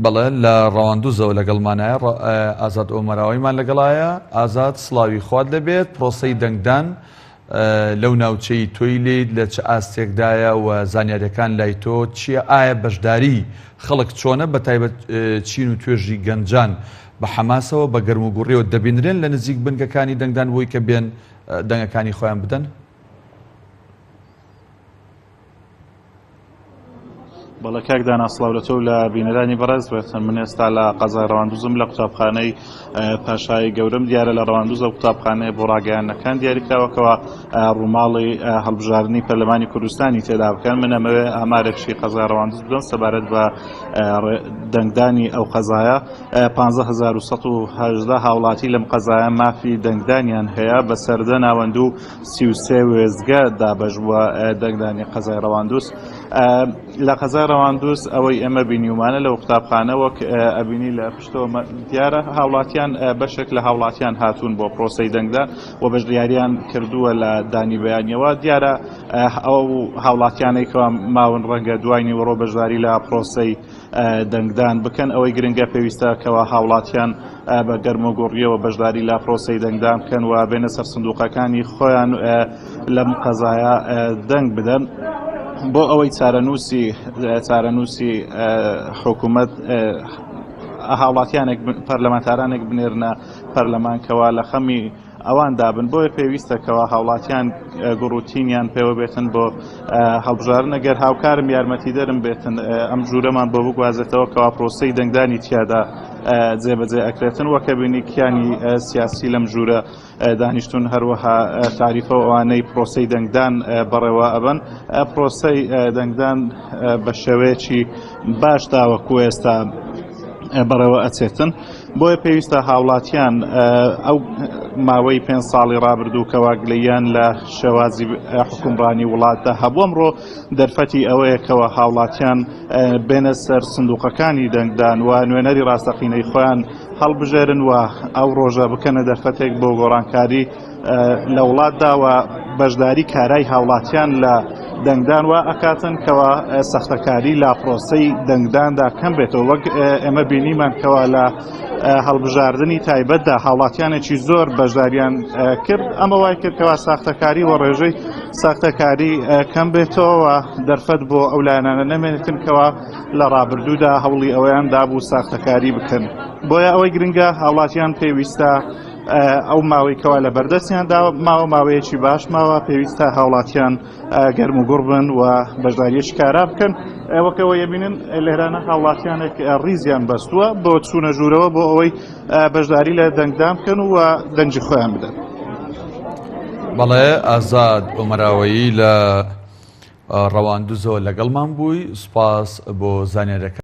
بەڵێ لە ڕەواندوزەوە لەگەڵمانایە ئازاد ئۆمەراوەیمان لەگەڵایە. ئازاد سڵاوی خوات لێبێت، پرۆسەی دەنگدان لەو ناوچەی تۆی لێیت لە چ ئاستێکدایە و زانیاریەکان لای تۆ چییە؟ ئایا بەشداری خەڵک چۆنە بە تایبەت چین و توێژی گەنجان بە حەماسەوە بە گەرموگوڕیەوە دەبینرێن لە نزیک بنکەکانی دەنگدان بۆی کە بێن دەنگەکانی خۆیان بدەن؟ بەڵێ کاک دانا سڵاو لە تۆ و لە بینەرانی بەڕێز بێتن من ئێستا لە قەزای ڕەواندوزم لە قوتابخانەی پاشای گەورم دیارە لە ڕەواندوزە قوتابخانەیە بۆ ڕاگەیاندنەکان دیاریکراوەکەوە ڕووماڵی هەڵبژاردنی پەرلەمانی کوردستانی تێدا بکەن من ئەمەوێ ئامارێکی قەزای ڕەواندوز بدەم سەبارەت بە دەنگدانی ئەو قەزایە 15118 هاوڵاتی لەم قەزایە مافی دەنگدانیان هەیە بە سەردە ناوەند و 33 وێستگە دابەش بووە دەنگدانی قەزای ڕەواندوز لە قەزای ڕەواندوز ئەوەی ئێمە بینیومانە لە قوتابخانە وەک ئەبینی لە پشتەوە دیارە هاوڵاتیان بەشێک لە هاوڵاتیان هاتوون بۆ پرۆسەی دەنگدان و بەشداریان کردووە لە دانی بەیانیەوە دیارە ئەو هاوڵاتیانەی کەوا ماون ڕەنگە دوای نیوەڕۆ بەشداری لە پرۆسەی دەنگدان بکەن ئەوەی گرنگە پێویستە کەوا هاوڵاتیان بە گەرموگوڕیەوە بەشداری لە پرۆسەی دەنگدان بکەن و بێنە سەر سندوقەکانی خۆیان لەم قەزایە دەنگ بدەن بۆ ئەوەی چارەنووسی چارەنووسی حکوومەت هاوڵاتیانێک پەرلەمانتارانێک بنێرنە پەرلەمان کەوا لە خەمی ئەوان دابن بۆیە پێویستە کەوا هاوڵاتیان گوڕوتینیان پێوە بێتن بۆ هەڵبژاردن ئەگەر هاوکارم یارمەتیدەرم بێتن ئەم ژوورەمان بۆ بگوازێتەوە کەوا پرۆسەی دەنگدانی تیادا جێبەجێ ئەکرێتن وەکە بینی کیانی سیاسی لەم ژوورە دانیشتون هەروەها تاریفە و ئەوانەی پرۆسەی دەنگدان بەڕێوە ئەبن پرۆسەی دەنگدان بە شێوەیەکی باش تاوەکو ئێستا بەڕێوە ئەچێتن. بۆیە پێویستە هاوڵاتیان ئەو ماوەی پێ ساڵی ڕابردوو کەوا گلەیان لە شێوازی حکومڕانی وڵاتدا هەبوو ئەمڕۆ دەرفەتی ئەوەیە کەوا هاوڵاتیان بێنە سەر سندوقەکانی دەنگدان و نوێنەری ڕاستەقینەی خۆیان هەڵبژێرن و ئەو ڕۆژە بکەنە دەرفەتێک بۆ گۆڕانکاری لە وڵاتدا و بەشداری کارای هاوڵاتیان لە دەنگدان وا ئەکاتن کەوا سەختەکاری لە پرۆسەی دەنگداندا کەم بێتەوە وەک ئێمە بینیمان کەوا لە هەڵبژاردنی تایبەتدا هاوڵاتیانێکی زۆر بەشداریان کرد ئەمە وای کرد کەوا ساختەکاری و ڕێژەی ساختەکاری کەم بێتەوە دەرفەت بۆ ئەو لایەنانە نەمێنێتن کەوا لە ڕابردوودا هەوڵی ئەوەیان دابوو ساختەکاری بکەن بۆیە ئەوەی گرنگە هاوڵاتیان پێویستە ئەو ماوەی کەوا لە بەردەستیاندا ماوە ماوەیەکی باش ماوە پێویستە هاوڵاتیان گەرم و گوڕ بن و بەشداریەکی کارا بکەن وەکەوە یەبینن لێرانە هاوڵاتیانێک ڕیزیان بەستووە بۆ چوونە ژوورەوە بۆ ئەوەی بەشداری لە دەنگدان بکەن و دەنگی خۆیان بدەن. بەڵێ ئازاد ئۆمەراوەیی لە ڕەواندوزەوە لەگەڵمان بووی سوپاس بۆ زانیاریەکان.